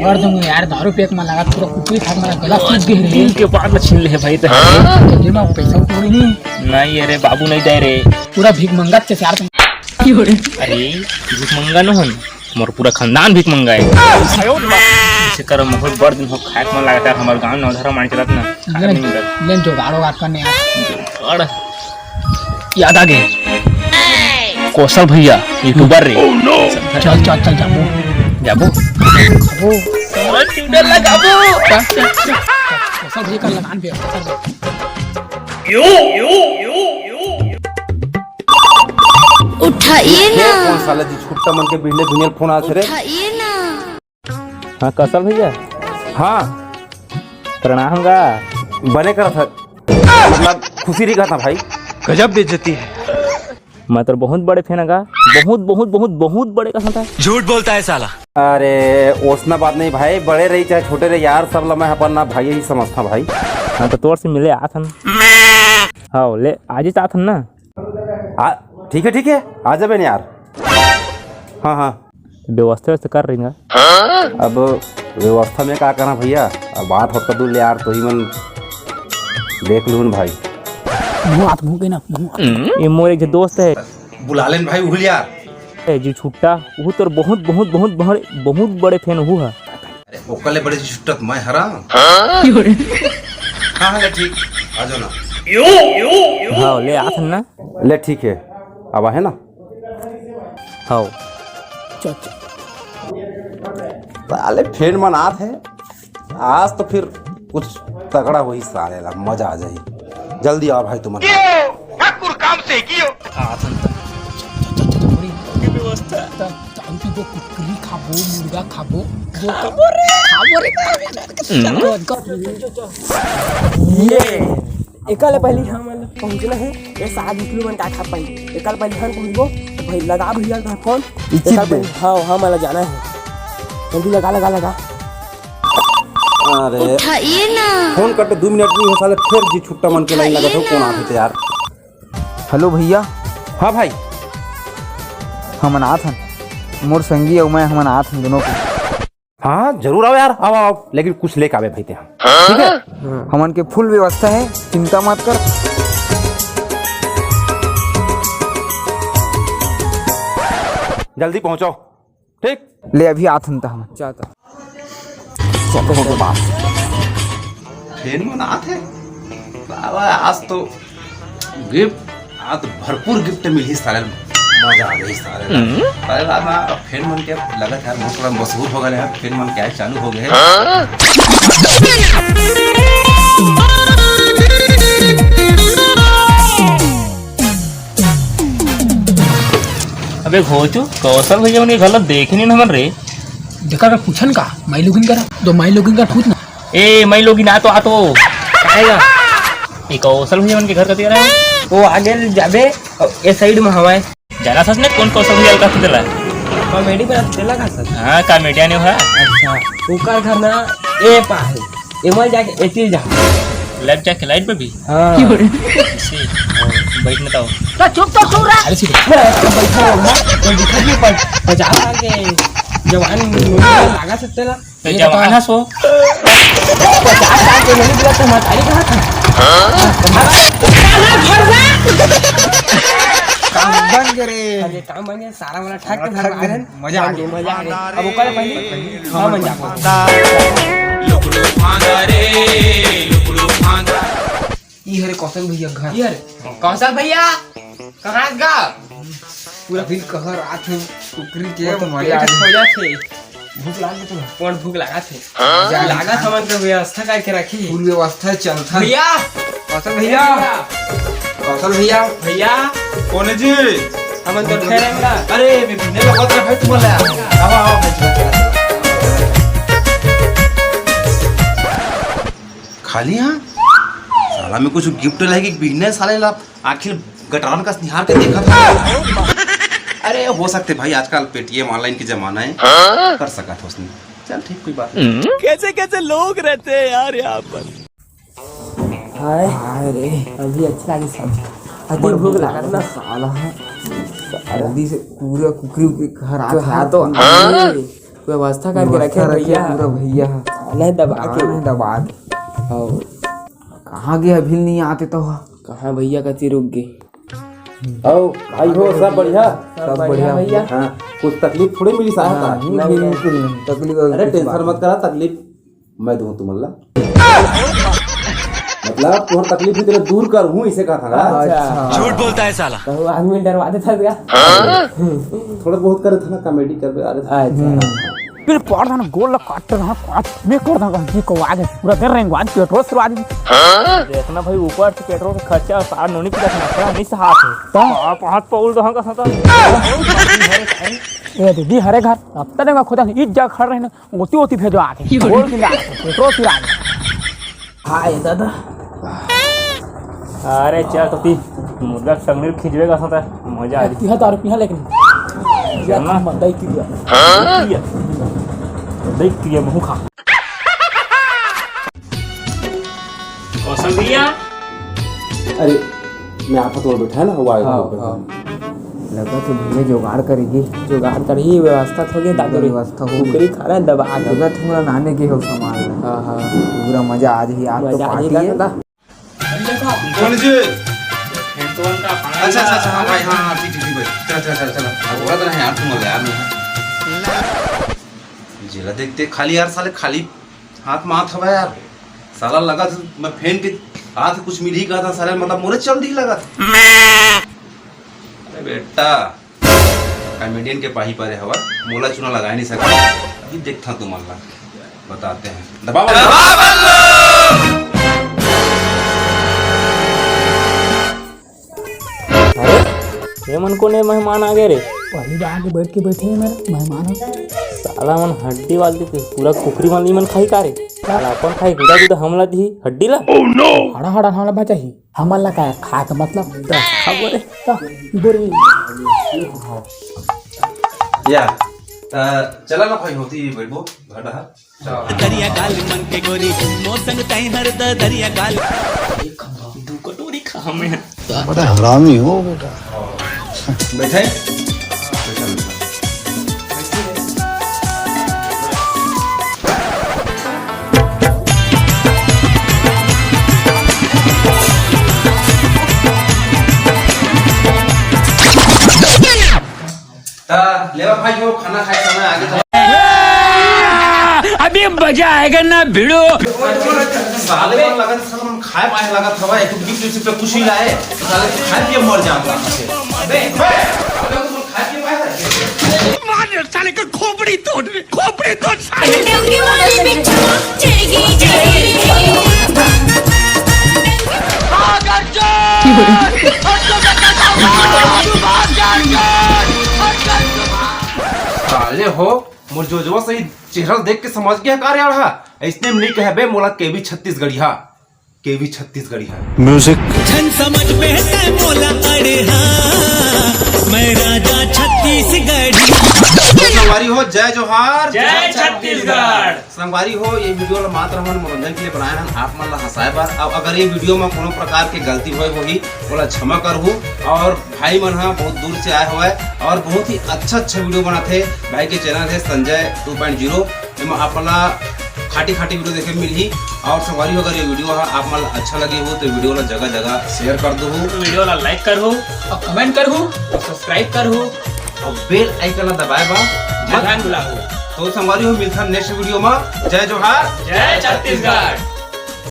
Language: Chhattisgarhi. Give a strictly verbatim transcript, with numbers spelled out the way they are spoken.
कर दूंगा यार, दारू पिए के मन लगा, पूरा कुकरी खा के मेरा गला सूख गया रे। दिन के बाद में छीन ले भाई तो। तो दे ना पैसा कोई नहीं। नहीं, अरे बाबू नहीं दे रे। पूरा भीख मंगत के यार तुम। अरे भीख मंगा न हन, मोर पूरा खानदान भीख मंगा है। इसे कर मोहर बड़ दिन हो खाए के मन लगा यार, हमारे गांव नवधरा मान चलत ना, खाए नहीं मिलत। लेन जुगाड़ उगाड़ करने यार। जुगाड़। याद आ गए, कौशल भैया, यूट्यूबर रे। चल, चल, चल, जाबो। जाबो? जाबो। चल, चल, चल। कौशल भैया का लगान भी है, कौशल भैया। उठाइए ना। कौन साला जी छुट्टा मन के बिहने दुनिया फोन आथे रे? उठाइए ना। हाँ, कौशल भैया। हाँ। प्रणाम गा। बने करत हस, मतलब खुशी रही कहत हस भाई। गजब बेइज्जती है। मैं तोर बहुत बड़े फैन हंव गा, बहुत, बहुत, बहुत, बहुत बड़े कसम था। झूठ बोलता है साला। अरे, ओसना बात नहीं भाई, बड़े रही चाहे छोटे रही यार, सब ला मैं अपन ना भाई ही समझता भाई। हाँ, तो तोर से मिले आथन। हाँ, ले, आज ही आथन ना। आ, ठीक है, ठीक है, आ जाबे ना यार। हाँ, हाँ। व्यवस्था, व्यवस्था कर रही ना। अब व्यवस्था में का करना भैया, अब बात होता दूर ले यार, तो ही मन देख लून भाई। मुँह हाथ मुँह के ना, मुँह हाथ। ये मोर एक झन दोस्त है। बुला लेन भाई, उहुल यार। ए, जी छुट्टा, वो तोर बहुत, बहुत, बहुत, बहुत, बहुत बड़े फैन हूँ है। अरे, ओकर ले बड़े छुट्टत मैं हरा। हाँ? हाँ, हाँ, ले ठीक, आ जाओ ना। हाँ, ले आथन ना। ले ठीक है, अब आहे ना। हाँ। चल, चल। साले फैन मन आत हे, आज तो फिर कुछ तगड़ा होही साले ला, मजा आ जाही। जल्दी आओ भाई तुमन। ठाकुर काम से कियो। आथन त। चल, चल, चल, चल, थोड़ी। व्यवस्था। त, त, हम तो दो कुकरी खाबो, मुर्गा खाबो, दो खाबो रे, खाबो रे, खाबो रे। ये, एकर ले पहिली हमन पहुंचना हे, ये साग उठलू मन का खा पाई। एकर ले पहिली हम पहुंचबो, भाई लगा भैया का फोन। इचित एकर दे। पहिली, हाँ, हाँ, मला जाना हे। जल्दी लगा, लगा, लगा। अरे। उठाइए ना। फोन कट दू मिनट नहीं हो साले, फिर जी छुट्टा मन के लाइन लगा तो कौन आथे यार। हेलो भैया। हाँ भाई। हमन आत हन, मोर संगी अउ मैं, हमन आत हन दोनों के। हाँ, जरूर आओ यार, आओ, आओ, लेकिन कुछ लेके आवे भाई ते हम, ठीक है? हमन के फुल व्यवस्था है, चिंता मत कर। जल्दी पहुंचो, ठीक? ले, अभी आत हन त हम। जाता। चलो, हो गया बात। फैन मन आत हे। बाबा, आज तो गिफ्ट, आज तो भरपूर गिफ्ट मिलही साले। मजा आ गई साले। हम्म। साले, आज ना फैन मन के लगत हे यार, बहुत थोड़ा मशहूर हो गए हैं, फैन मन के आए चालू हो गए हैं। हाँ? अबे घोचू, कौशल भैया उनके घर ला देखे नहीं हमन रे। देखा कर पूछन का, माई लोगिन करा, दो माई लोगिन का पूछ ना। ए, माई लोगिन आ तो, आ तो। आएगा। ए, कौशल भैया उनके घर कती रहा है? वो आगे जाबे, ए साइड में हवाए। जाना सच ने कौन कौशल भैया का तेला? कॉमेडी पर तेला का सच? हाँ, कॉमेडियन है। अच्छा, ओकर घर ना ए पा है। एमल जाके एती जा। लेफ्ट जाके लाइट पे भी? हाँ। इसे, बैठ में तो। तो चुप तो चुप रहा। अरे सीधे। मैं बैठा हूँ ना, कोई दिक्कत नहीं पर पचास साल के जवान लगा सकते ना? तो ये जवान बताओ। है सो। पचास साल के नहीं बोला तो मतारी कहाँ था? काम बन गए रे। अरे काम बन गया, सारा वाला ठाक के भरवा रहे हैं। मजा आ गया। मजा आ गया। अब ओकर पहले हम बन जाबो। ई हरे कौशल भैया घर। ई हरे कौशल भैया, कहाँ गा? पूरा दिन कहाँ रात है, कुकरी के वो तो मजा आ गया। खो जात है। भूख लाग गया तुमला? कौन भूख लागा थे? हाँ? लागा था मन के व्यवस्था करके रखी। फुल व्यवस्था चलता। भैया! कौशल भैया! कौशल भैया! भैया! कौन है जी? हमन तो ठहरेंगा। अरे, मैं बिन्ने लगत रहा भाई, तुम बोला। आवा, आवा भाई, तुम बोला। खाली हाँ? साला में कुछ गिफ्ट लाएगी, बिन्ने साले ला आखिर गटारन कस निहार के देखत हवं। अरे, हो सकथे भाई, आजकल Paytm online के जमाना हे, कर सकत होस नहीं। चल, ठीक, कोई बात नहीं। कैसे कैसे लोग रहते हैं यार यहाँ पर। हाय। हाय रे, अभी अच्छा लगे सब। अति भूख लागत ना। साला है। जल्दी से पूरा कुकरी उकरी घर आ तो खा है तो। अरे, व्यवस्था करके रखे व्यवस्था रखे भैया। पूरा भैया ह। नहीं दबा के। नहीं दबा के। हाँ। कहाँ गे अभी नहीं आते तो? कहाँ भैया कति रुक गे? आओ भाई हो, सब बढ़िया? सब बढ़िया भैया। हाँ, कुछ तकलीफ थोड़ी मिली साहब का? नहीं, नहीं, नहीं, तकलीफ अरे कुछ टेंशन बात मत करा, तकलीफ मैं दूं तुमन ला। मतलब तुम्हार तकलीफ भी तेरे दूर कर हूँ, इसे कहा था ना। अच्छा। झूठ बोलता है साला। तो वो आदमी डरवा देता था क्या? थोड़ा बहुत करे था ना, कॉमेडी कर दे, अरे। अच्छा। फिर पड़ था ना, गोल ला काट था ना, काट में कर था कि को आगे पूरा कर रहेंगे, आज पेट्रोल से आज। देखना भाई, ऊपर से पेट्रोल का खर्चा और सारा नोनी पीटा था, नहीं सहात है। तो आप हाथ पौल दो का सता। ए दीदी, हरे घर अब तक मैं खुदा ईद जा खड़ रहे ना, ओती ओती भेजो आके। बोल के जा, पेट्रोल पिला दे। हाय दादा। अरे चल तो पी, मुर्गा संगनी खिंचवे का साथ है, मजा आ जाए। पिया दारू पिया लेकिन। चल ना। मत दई की दिया। हाँ? पिया। दई की दिया, मुंह खा। कौशल भैया। अरे, मैं आप तो बैठा है ना, वो आया हाँ, हुआ। हाँ। लगा तो भैया जुगाड़ करेगी। जुगाड़ करही, व्यवस्था तो हो गई, दादू रे। व्यवस्था हो गई। कुकरी खा रहा है, दबा के। लगा तो मोला नाने के हो सामान। हाँ, हाँ। पूरा मजा आ जाही, आज तो मजा आ पार्टी जाएगा है। दादा। कौन जी? अच्छा, अच्छा, अच्छा, हाँ भाई, हाँ, हाँ, ठीक, ठीक, ठीक भाई। चला, चला, चला, चला। अब बोला तो नहीं यार, तुम बोले यार, मैं। जेला देखते खाली यार, साले खाली हाथ में हाथ हवा यार। साला लगा था, मैं फेंक के हाथ कुछ मिल ही कहा था, साले मतलब मोरे चल दी लगा था। अरे बेटा, कॉमेडियन के पाही परे हवा, मोला चूना लगा ही नहीं सका। अभी देखता तुमन ला, बताते हैं। दबा बल्लो। अरे, ये मन कोने मेहमान आ गए रे? पहली बार आके बैठ के बैठे हैं मेरा मेहमान हो। साला मन हड्डी वाली थी, पूरा कुकरी वाली मन खाई का रे? साला अपन खाई गुदा गुदा हमला दी हड्डी ला। हड़ा हड़ा हमला बचाही। हमन ला का खाए के मतलब? त खाबो रे। त बोरी। या, त चला ना भाई, होती बैठबो, घर डहा। चला। दरिया गाल मन के गोरी, मोर संग तैं हर द दरिया गाल। एक खा, दू कटोरी खा हमें। बड़ा हरामी हो बेटा। बैठे? बैठा, बैठा। ता लेवा भाई हो, खाना खाए समय आगे था। अभी मजा आएगा ना भिड़ो। साले मन लगत, साले मन खाए पाए लगत हवा, एक गिफ्ट सिर्फ कुछ ही लाए, साले खाए पिए मर जाता। अबे, अबे, अबे, तुम खाए पिए पाए है? मार साले का खोपड़ी तोड़। खोपड़ी तो साले। डंकी वाली बिच्छू, जय जय। साले हो, मोर जोजवा सही चेहरा देख के समझ गया का रे अड़हा? ऐसने में नहीं कहबे मोला केवी छत्तीसगढ़िया। केवी छत्तीसगढ़िया। म्यूजिक। झन समझ में है मोला अड़हा, मैं राजा छत्तीसगढ़ी। संगवारी हो, जय जोहार। जय छत्तीसगढ़। संगवारी हो, ये वीडियो ला मात्र हमन मनोरंजन के लिए बनाए हन, आप मन ला हंसाए बर। अब अगर ये वीडियो में कोनो प्रकार के गलती होए होही, ओला क्षमा करहू। और भाई मन हा बहुत दूर से आए हुए और बहुत ही अच्छा अच्छा वीडियो बनाथे। भाई के चैनल है संजय टू पॉइंट ज़ीरो। एमा आप मन ला खाटी खाटी वीडियो देखे मिलही। और संगवारी हो, अगर ये वीडियो हा आप मन ला अच्छा लगे हो तो वीडियो ला जगह जगह शेयर कर दो, वीडियो ला लाइक करहू और कमेंट करहू और सब्सक्राइब करहू और बेल आइकन ला दबाए बा मत भूलहू। तो संगवारी हो, मिलथन नेक्स्ट वीडियो में। जय जोहार, जय छत्तीसगढ़।